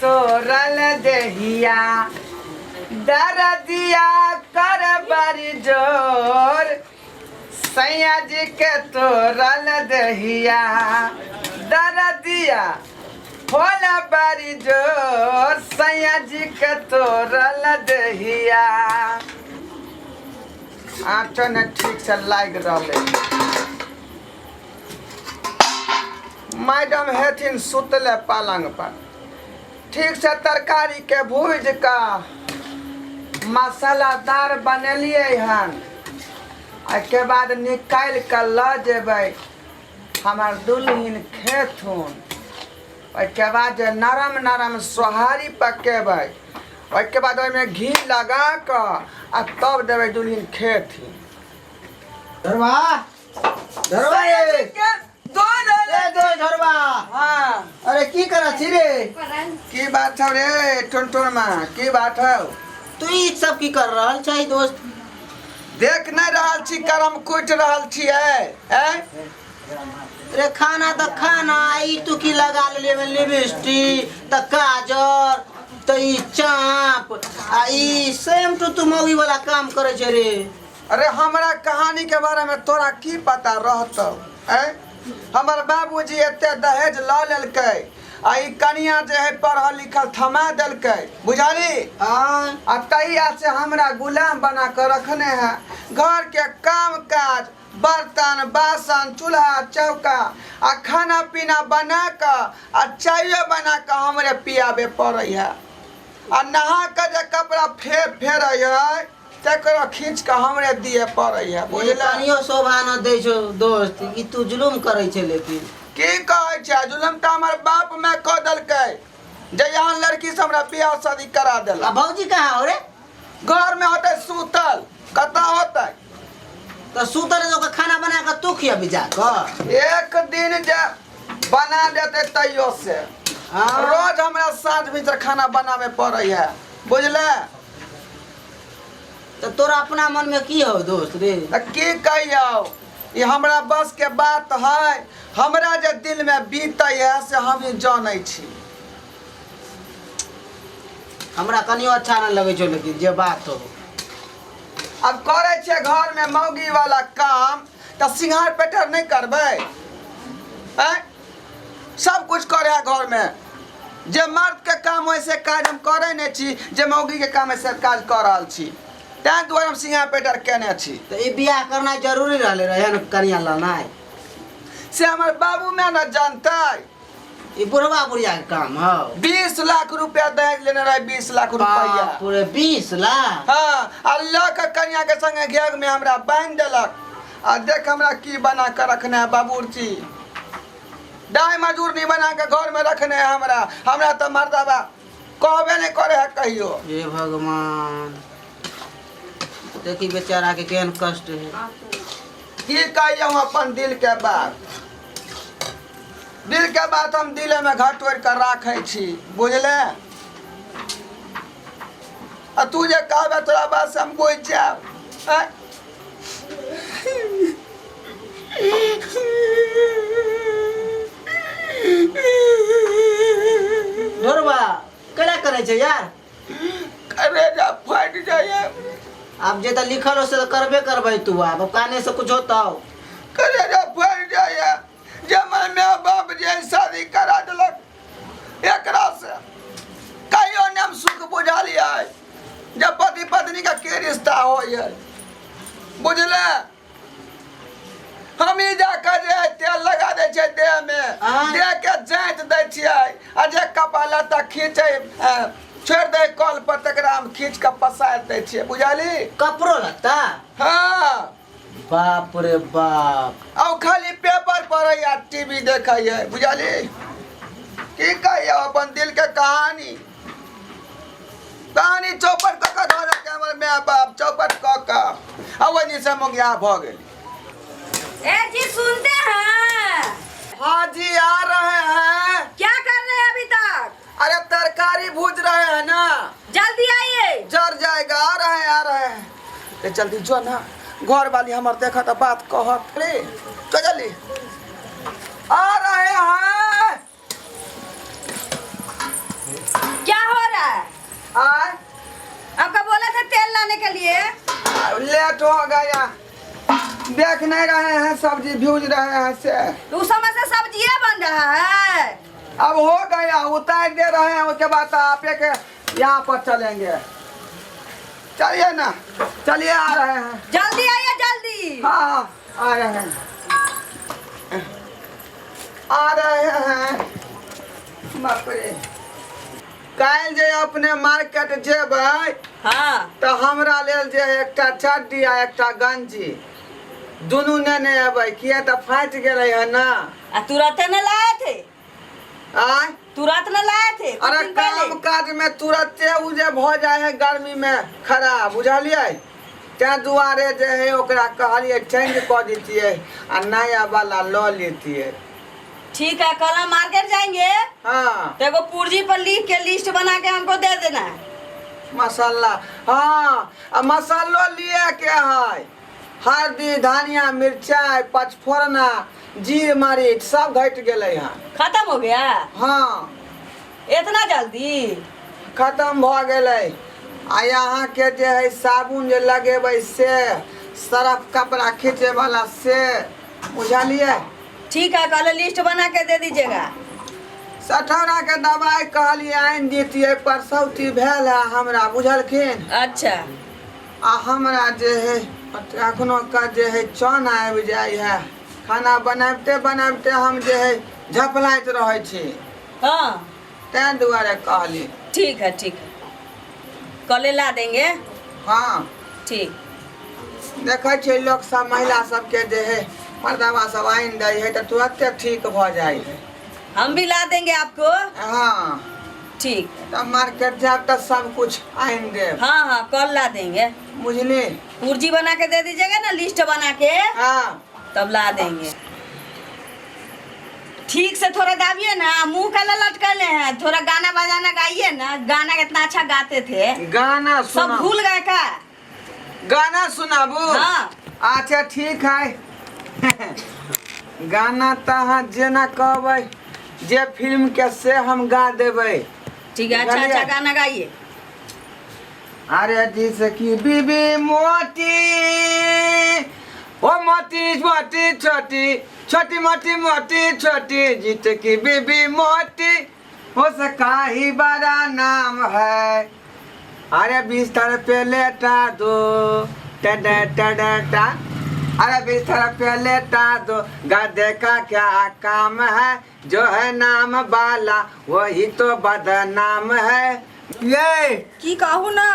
तोरल देहिया दरदिया कर बड़ी जोर सैया जी के तोरल दहिया दरदिया होला बड़ी जोर सैया जी के तोरल दहिया। आँचो ने ठीक से लागि रहलै। मैडम हेथिन सुतले पलंग पर। ठीक से तरकारी के भूज कऽ मसालादार बनेलियै हन, एहिके बाद निकालि कऽ लऽ जेबै, हमर दुल्हिन खेथुन। ओहिके बाद जे नरम नरम सोहारी पकेबै, ओहिके बाद ओहिमे घी लगा कऽ आ तब देबै दुल्हिन खेथिन। धरवा धरवा रे ए दो धरवा। हाँ। अरे की करा छी रे? की बात छौ रे टुनटुन माँ, की बात हौ? तू ई सब की कर रहल छै दोस्त? देख नहीं रहल छी, करम कुटि रहल छियै। ऐं? रे खाना तऽ खाना, ई तू की लगा लेलियै लिपस्टिक तऽ काजर तऽ ई चाँप आ ई सेम टू तू मौगी वाला काम करै छै रे। अरे हमरा कहानी के बारे में तोरा की पता रहतौ? ऐं? हमर बाबूजी एते दहेज लऽ लेलकै आ ई कनिया जे है पढ़ल लिखल थमा देलकै, बुझली? हाँ। आ तहिया से हमरा गुलाम बना के रखने है। घर के काम काज, बर्तन बासन, चूल्हा चौका आ खाना पीना बना कऽ आ चायो बना कऽ हमरे पियाबे पड़ै है। आ नहा कऽ जे कपड़ा फेर फेरै है तकरो खींच कऽ हमरे दिए पड़ै है, बुझल? कनियो शोभा न दै छौ दोस्त, ई तू जुलुम करै छै। लेकिन की कहै छै, जुलम तऽ हमर बाप माय कऽ देलकै जे यहाँ लड़की से हमरा बियाह शादी करा आ देलक। भौजी कहाँ हो रे? घर में होतै सुतल, कतऽ होतै? तऽ सुतल है तऽ ओकर खाना बना कऽ तू खियाबी जा कऽ? एक दिन जे बना देतै तैयो से हाँ। रोज हमरा साँझ भीतर खाना बनाबे पड़ै है, बुझले? तऽ तोरा अपना मन में की हौ दोस्त रे? तऽ की कहियौ, ई हमरा बस के बात है? हमरा जे दिल में बीतै है से हम ही जानै छी। हमरा कनियो अच्छा न लगै छौ, लेकिन जे बात हो। अब करै छियै घर में मौगी वाला काम तऽ सिंघार पेटर नहि करबै? आँय, सब कुछ करे है घर में। जे मर्द के काम होइ से काज हम करै नहि छी, जे मौगी के काम है से काज कऽ रहल छी, ताहि दुआरे हम सिंघार पेटर केने छी। तऽ ई बियाह करनाइ जरूरी रहलै रहे ने कनिया लनाइ? से हमर बाबू माय ने जानतै। ई बुढ़वा बुढ़िया के काम हौ। 20 लाख रुपया दहेज लेने रहे, 20 लाख रुपया। बाप रे, 20 लाख? हाँ, आ लऽ कऽ कनिया के संगे घेग में हमरा बान्हि देलक आ देख हमरा की बना कऽ रखने है बाबूर्ची, दाय मजूरनी बना के घर में रखने है हमरा। हमरा तऽ मर्दाबा कहबे नहीं करे है कहियो। हे भगवान, देखी बेचारा के केहन कष्ट है। की कहियो अपन दिल के बात, दिल के बात हम दिले में घटोर कर राखे छी, बुझले? आ तू जे कहबे तोरा बात से हम बुझि जायब। आँय? ढोरबा केना करै छै यार? करेजा फाटि जाइए। आब जे तऽ लिखल हो से तऽ करबे करबै तू, आब काने से कुछ होतौ? करेजा फाटि जाइए जे हमर माय बाप जे शादी करा देलक एकरा से कहियो ने हम सुख बुझलियै जब पति पत्नी का के रिश्ता होइए, बुझले? हम ही जाकर जे है तेल लगा दै छियै देह में, आँय? देह के जाँच दै छियै आ जे कपड़ा लत्ता खींचै छोड़ि दै कल पर तकरा हम खींच के पसारि दै छियै, बुझली? कपड़ो लत्ता? हाँ। बाप रे बाप। आ ओ खाली पेपर पढ़ै आ टीवी देखै है, बुझली? की कहियौ अपन दिल के कहानी, कहानी चौपट कऽ कऽ धऽ देलकै हमर माय बाप, चौपट कऽ कऽ आ ओहि दिनसँ मोगिया भऽ गेली। ए जी सुनते हैं? हाँ जी, आ रहे हैं। क्या कर रहे हैं अभी तक? अरे तरकारी भूज रहे हैं ना। जल्दी आइए। जर जाएगा। आ रहे हैं, आ रहे हैं। ए जल्दी जो ना, घर वाली हमर देखत बात कहत रे। जो जल्दी, आ रहे हैं। हो रहा है? आय। आपका बोला था तेल लाने के लिए। लेट हो गया, देख नहीं रहे हैं सब्जी भूज रहे हैं से। उस समय से सब्जियां बन रहा है। अब हो गया, उतार दे रहे हैं, उसके बाद तो आप एक यहाँ पर चलेंगे। चलिए ना, चलिए, आ रहे हैं। जल्दी आइए, जल्दी। हाँ हाँ, आ रहे हैं, आ रहे हैं। बाप रे, काल्हि जे अपने मार्केट जेबै हाँ। तऽ हमरा लेल जे है एकटा चड्डी आ एकटा गंजी दुनू नेने अबै, किया तऽ फाटि गेलै हन ना। आ तुरंत न लाए थे? आय? तुरंत न लाए थे कुछ अरे दिन पहले? काम काज में तुरंते उ जे भऽ जाइ है गर्मी में खराब, बुझलियै? ताहि दुआरे जे है ओकरा कहलियै चेंज कऽ दितियै आ नया वाला लऽ लेतियै। ठीक है, कल हम मार्केट जाएंगे। हाँ। तो एगो पुर्जी पर लिख के लिस्ट बना के हमको दे देना है। मसाला, हाँ, आ मसालो लिए के है, हल्दी, धनिया, मिरचाई, पचफोरना, जीर, मरीच सब घटि गेलै हन। खत्म हो गया? हाँ। इतना जल्दी? खत्म भऽ गेलै। आ अहाँके जे है साबुन जे लगेबै से, सरफ कपड़ा खींचे वाला से, बुझलियै? ठीक है, कल लिस्ट बना के दे दीजिएगा। सठौरा के दवाइ कहलियै आनि दितियै, परसौती भेल है हमरा, बुझलखिन? अच्छा। आ हमरा जे है एखनो के जे है चन आबि जाइ है, खाना बनाबिते बनाबिते हम जे है झपलाइत रहै छी। हाँ। ताहि दुआरे कहली। ठीक है, ठीक है, कल ला देंगे। हाँ। ठीक। देखै छियै लोक सब, महिला सबके जे है मर्दाबा सब आनि दै है तऽ तुरते ठीक भऽ जाइ है। हम भी ला देंगे आपको। हाँ। ठीक। तऽ मार्केट जायब तऽ सब कुछ आनि देब। हाँ हाँ, कल ला देंगे। बुझली? पुर्जी बना के दे दीजिएगा ना, लिस्ट बना के। हाँ। तब ला देंगे। ठीक से थोड़ा गाबिए ना, मुंह का लटकले हैं, थोड़ा गाना बजाना गाइए ना। गाना कितना अच्छा गाते थे। गाना सब सुना भूल गए का? गाना सुनाबू? हाँ। अच्छा ठीक है, गाना तऽ अहाँ जेना कहबै, जे फिल्म के से हम गा देबै। ठीक है, अच्छा। बुझलियै? अच्छा गाना गाइए। अरे जिसकी बीबी मोटी, ओ मोटी मोटी छोटी छोटी मोटी मोटी छोटी, जिसकी बीबी मोटी उसका ही बड़ा नाम है। अरे बिस्तर पे लेटा दो, टडे टडे टा, अरे बिस्तर पे लेटा दो, गधे का क्या काम है, जो है नाम वाला वही तो बदनाम है। ये की कहू ना।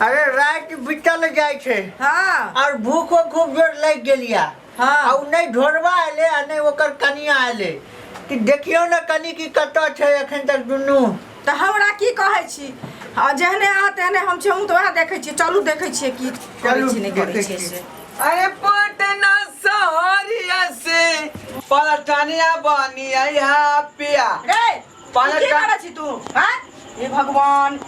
अरे राति बीतल जाइ छै। हाँ। और भूखो खूब जोर लागि गेलिया। हाँ। आ उ नहि ढोरबा एलै आ नहि ओकर कनिया एलै, कि देखियौ ने कनि कि कतऽ छै एखन तक दुनू। तऽ हमरा की कहै छी? आ जेहने अहाँ तेहने हम छी, हमहूँ तऽ वएह देखै छियै। चलू, देखै छियै की करै चलू, छी, नहि करै देखै छियै छियै। से। अरे पटना शहरिया से पलटनिया बनी है पिया। रे, तू की करै छी तू? हाँ, हे भगवान,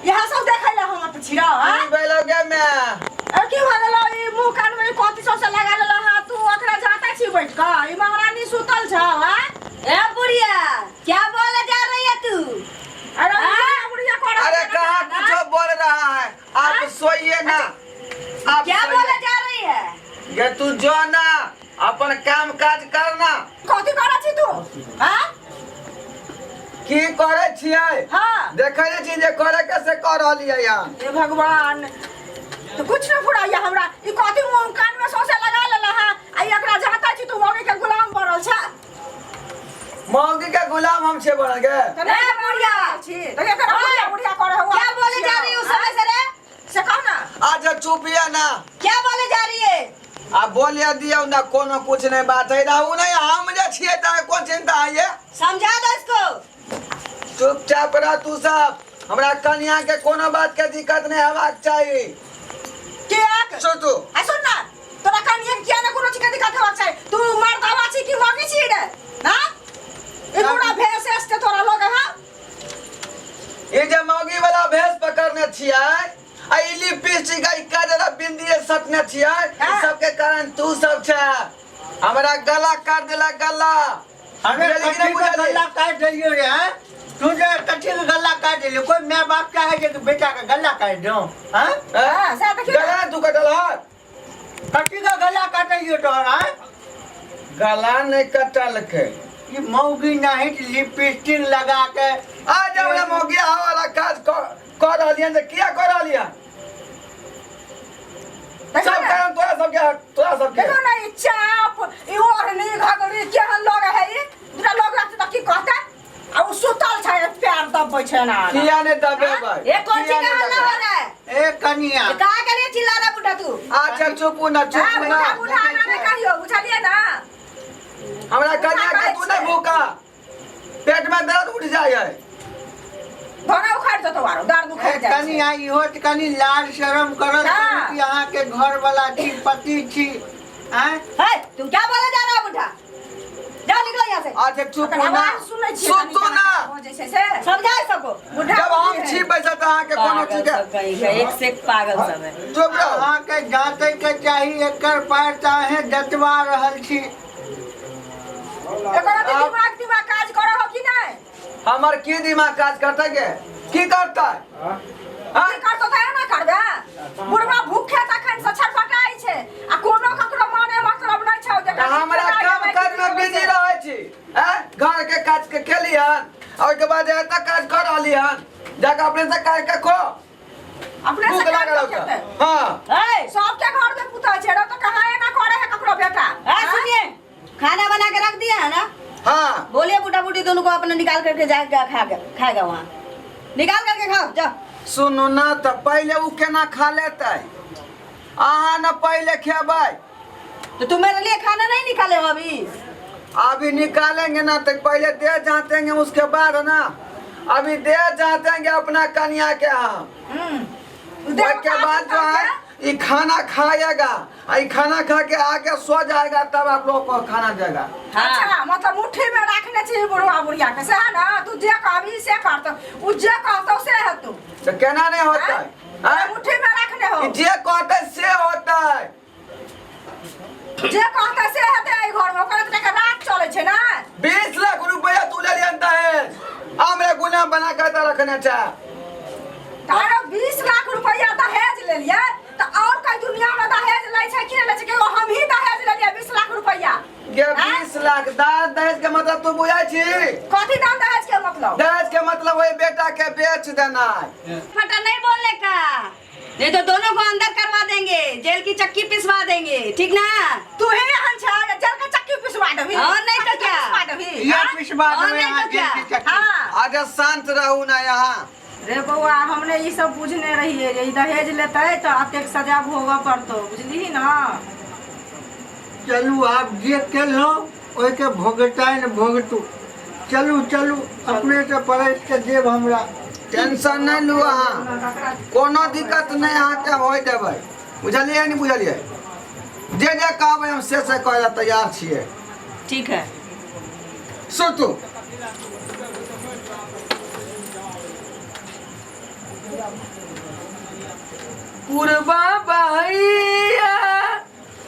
इएह सब देखै लए हम तऽ छी रह। की भेलो गे मैं? ए, की भऽ गेलौ? ई मुँह कानमे ई कथी सब से लगा लेलौ? हाँ, तू ओकरा जाता छी बैठ कऽ, ई महारानी सुतल छौ। हाँ। ए बुढ़िया, क्या बोले जा रही है तू? अरे बुढ़िया बुढ़िया कर। अरे कहाँ कुछ बोल रहा है, आप सोइए ना, आप क्या सोइए। बोले जा रही है? गे तू जो ना अपन काम काज करना। कथी करै छी तू? हाँ। की करे छियै? हाँ। देखै नहि छी जे करे के से कऽ रहलियै हन। हे भगवान, तो कुछ न फुराइया हमरा। ई कथी मुंह कान में सौंसे लगा लेला है? आ ई एकरा जाता छी, तू मौगी के गुलाम बनल छ। मौगी के गुलाम हम छे बनल गे? त नहीं ए, बुढ़िया। छी त एकरा बुढ़िया बुढ़िया करे हुआ। क्या बोले जा रही है उस समय से रे? से कह ना। अच्छा, चुप ये ना। क्या बोले जा रही है? आ बोलिए दियौ ना, कोनो कुछ नहीं बात है, रहू नहीं, हम जे छियै तऽ कोन चिंता है ये? समझा दो इसको। चुपचाप रह तू सब, हमरा कनिया के कोनो बात के दिक्कत नहीं हेबाक चाही। कियाक? सुन तू। आ सुन ना, तोरा कनिया के किया ना कोनो चीज के दिक्कत हेबाक चाही? तू मर्दावा छी कि मौगी छी रे? हां, ई पूरा भेष एस के तोरा लोग है। ये जे मौगी वाला भेष पकड़ने छियै आ ई लिपस्टिक आ ई काजरा बिंदी सटने छियै, ई हाँ। सबके कारण तू सब छै, हमरा गला काट देला गला। अरे बुझलियै कि कथी नहि के बुझलियै? गल्ला काटि देलियौ रे, आँय? तू जे कथी के गला काटि देली? कोई माय बाप चाहे छै कि बेटा के गला काटि दो? हाँ? हाँ, सएह देखियौ ने। गला तू कटल हर कथी के गला काटलियो तोहर? आँय? गला नहीं कटलकै। ई मौगी नहीं लिपस्टिक लगा के आज हमरा मौगी वाला काज कर रहलियन जे किया कर रहलियन? देखियौ सब ने। कारण तोरा सबके, तोरा सबके। देखो ना ई चाप, ई ओढ़नी घघरी केहन लगे है। ई दूटा लोग रहतै तऽ की कहतै? आ उ सुतल छै, पैर दबबै छै ना। किया नहीं दबेबै? ये कौन सी किया का नहीं हल्ला हो दबेबै? रहा है? ए कनिया, ये कहाँ के लिए चिल्ला रहा बूढ़ा तू? अच्छा चुप ना, चुप हाँ, ना। बूढ़ा बूढ़ा ना नहीं कहियो, बुझलियै ना? हमरा कनिया के तू नहीं भूखा, पेट में दर्द उठ जाए है। भगा उखाड़ देतौ आरो दर्द उखाड़ ए जाइ छै। कनिया, इहो तऽ कनि लाज शरम करत। हाँ। कि अहाँके घर वाला छी, पति छी, आँय? हे, तुम क्या बोले जा रहा है बूढ़ा? जाओ निकलो यहाँ से। अच्छा चुप ओकर ना, आवाज सुनै छियै कनि सुतू ना। हो जाइ छै से। समझा सबको। बूढ़ा जब हम बुढ़ी छी है। बैसल तऽ अहाँके कोनो पागल चीज के सब कहीं का, एक से एक पागल सब है। चुप रहो। अहाँके जाँचै के चाही, एकर पैर तऽ अहें जतवा रहल छी। एकर अथी दिमाग दिमाग काज करे हो कि नहि? हमर की दिमाग काज करतै के? की करतै? हाँ? की करतौ तऽ एना करबे? बुढ़वा भूखे तखन से छटपटाइ छै आ कोनो ककरो माने मतलब नहि छौ जे तऽ हमरा काम काज में बिजी रहै छी। आँय? घर के काज के केली हन, आ ओहिके बाद एतऽ काज कर रहली हन, जाके अपने से काज के खो। अपने से भूख काज लागल के हौ तऽ। खेतै। हाँ। हे, सबके घर में पुतै छै रे, तऽ कहाँ एना करे है ककरो बेटा? हे, सुनिए, खाना बना के रख दिया है ना? हाँ। बोलिए बूढ़ा बूढ़ी दोनों को अपना निकाल करके जाके खा के खाएगा वहाँ, निकाल करके खाओ जाओ। सुनू ना, तऽ पहिले उ केना खा लेतै? अहाँ न पहिले खेबै। तो तुम मेरे लिए खाना नहीं निकाले हो अभी? अभी निकालेंगे ना तो पहले दे जातेंगे, उसके बाद ना। अभी दे जातेंगे अपना कन्या के हम। उसके बाद जो है ये खाना खाएगा, आ ये खाना खा के आके सो जाएगा, तब आप लोग को खाना देगा। अच्छा, मतलब मुट्ठी में रखने छी बुढ़वा बुढ़िया के, सएह ना? तू जे कहबी से करतौ, उ जे कहतौ से हेतौ। तो केना नहीं होता है? हाँ? मुट्ठी में रखने हो। जे कहते से होता है। जे कहतै से हेतै एहि घर में, ओकर तऽ राज चलै छै ना। 20 लाख रुपया तू ले लियन दहेज, हमरे गुलाम बना के तो रखने छा। तारो 20 लाख रुपया दहेज लेलियै तऽ और कई दुनिया में दहेज लै छै कि नहि लै छै? कि एगो हमही दहेज लेलियै 20 लाख रुपया? के 20 लाख दान दहेज के मतलब तू बुझाई छी? कथी दान दहेज के मतलब? दहेज के मतलब वही बेटा के बेच देना। फटा नहीं बोलने का, नहीं तो दोनों को अंदर करवा देंगे, जेल की चक्की पिसवा देंगे, ठीक ना? तू ही एहन छै जेल के चक्की पिसवा देबही। और नहीं तो क्या? पिसवा देबही। या पिसवा और देबै नहीं अहाँ तो क्या? जेल के चक्की। हाँ। अच्छा शांत रहू ना यहाँ। रे बौआ, हमने ई सब बुझने रहिए जे ई दहेज लेतै तऽ अतेक सजा भोगऽ पड़तौ, बुझलिही ना? चलू, आब जे केलहुँ ओहिके भोगताइन भोगतू। चलू चलू, अपने से परसि के देब हमरा। टेंशन नहीं लू अहाँ, कोनो दिक्कत नहीं अहाँके होय देबै, बुझलियै नहि बुझलियै? जे जे कहबै हम से से कहै लए तैयार छियै। ठीक है। सुतू। पुरबा बहैया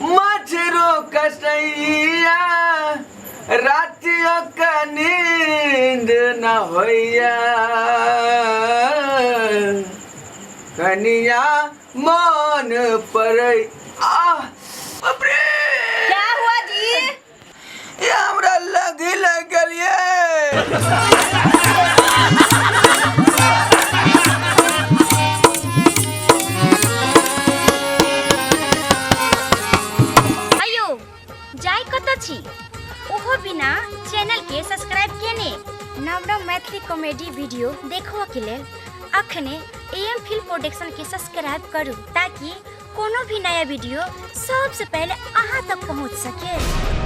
मछरो कसैया, रातियो के नींद न होइया, कनिया मन पड़ै। आह बाप रे! क्या हुआ जी? ये हमरा लगी लग गेलियै। अयो, जाय कतऽ छी ओहो बिना चैनल के सब्सक्राइब केने? नव नव मैथिली कॉमेडी वीडियो देखबऽ के लेल अखने एम फिल्म प्रोडक्शन के सब्सक्राइब करू, ताकि कोनो भी नया वीडियो सबसे पहले अहाँ तक पहुँच सके।